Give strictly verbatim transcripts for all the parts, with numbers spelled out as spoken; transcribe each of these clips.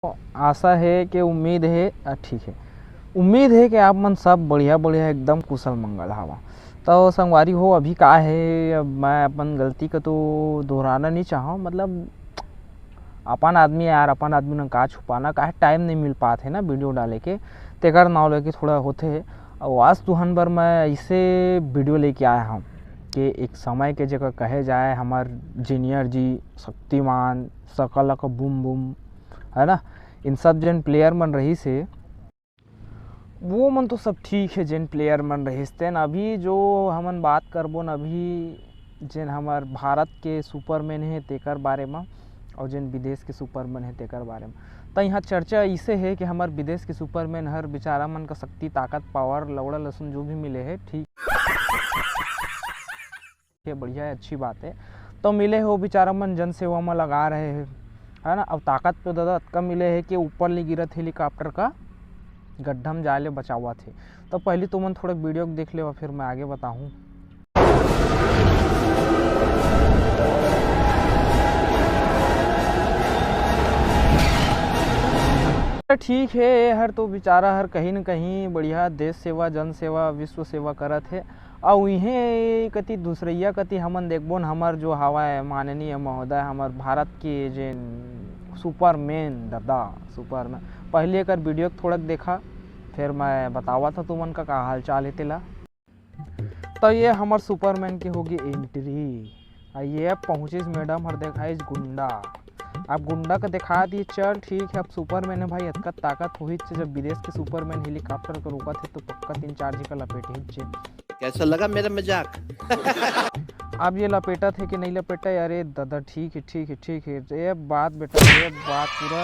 आशा हे कि उम्मीद हे, अ, ठीक हे, उम्मीद हे कि आप मन सब बढ़िया, बढ़िया, एकदम कुशल मंगल हवा। तो संगवारी हो, अभी का हे, अब मैं अपन गलती का तो दोहराना नहीं चाहूँ, मतलब अपन आदमी यार, अपन आदमी न का छुपाना, काहे टाइम नहीं मिल पात हे ना वीडियो डाले के, तेकर नाव लेके थोड़ा होथे। और आज तुहन बर मैं ऐसे वीडियो लेके आया हूँ कि एक समय के जगह कहे जाए हमर जूनियर जी, शक्तिमान, सकलक बूम बूम, है ना, इन सब जन प्लेयर मन रहिस हे, वो मन तो सब ठीक हे, जेन प्लेयर मन रहिस तेन। अभी जो हमन बात करबो न, अभी जेन हमर भारत के सुपरमैन हे तेकर बारे म, और जेन विदेश के सुपरमैन हे तेकर बारे म। त यहाँ चर्चा इसे हे कि हमर विदेश के सुपरमैन हर बेचारा मन का शक्ति, ताकत, पावर, लौड़ा लहसुन जो भी मिले हे, ठीक हे, बढ़िया हे, अच्छी बात हे। तो मिले हे, वो बेचारा मन जन सेवा म लगा रहे हे, है ना। अब ताकत तो दादा अतका मिले हे कि ऊपर ले गिरत हेलीकॉप्टर का गड्ढा म जाए ले बचावत हे। तो पहली तुमन थोड़ा वीडियो को देख लेवा, फिर मैं आगे बताहूँ। ठीक हे, ये हर तो बेचारा हर कहीं न कहीं बढ़िया देश सेवा, जन सेवा, विश्व सेवा करत हे। अउ इहें कति दूसरइया कति हमन देखबो न, हमर जो हवय माननीय महोदय, हमर भारत के जेन सुपरमैन दादा, सुपरमैन, पहले एकर वीडियो के थोड़क देखा, फिर मैं बतावत हूँ तुमन का, का हाल चाल हे तेला। तो ये हमर सुपरमैन के होगी एंट्री। आ ये अब पहुँचिस मैडम हर, देखाइस गुंडा। अब गुंडा का देखा दी, चल ठीक हे, अब सुपरमैन हे भाई, अतका ताकत होही, जब विदेश के सुपरमैन हेलीकॉप्टर को रोकत हे तो पक्का तीन चार जी का लपेट ही जे। कैसा लगा मेरा मजाक? अब ये लपेटत हे कि नहीं लपेटा? अरे दादा, ठीक हे, ठीक हे, ठीक हे। ये बात बेटा, ये बात पूरा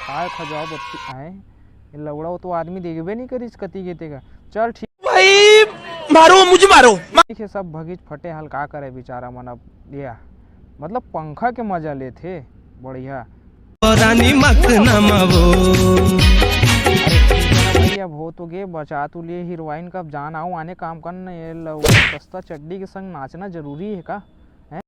खाए खजाओ बत्ती आए। ये लौड़ा वो तो आदमी देखबे नहीं करिस कति गे तेगा। चल ठीक भाई, मारो मुझे, मारो। ठीक हे, सब भगिच फटे हल, का करे बेचारा मन। अब ये मतलब पंखा के मजा लेथे, बढ़िया। रानी मत नमवो। भाई, अब हो तो गे, बचा तो लिए हीरोइन का, अब जान आओ आने काम करना। ये लौड़ा सस्ता चड्डी के संग नाचना जरूरी हे का?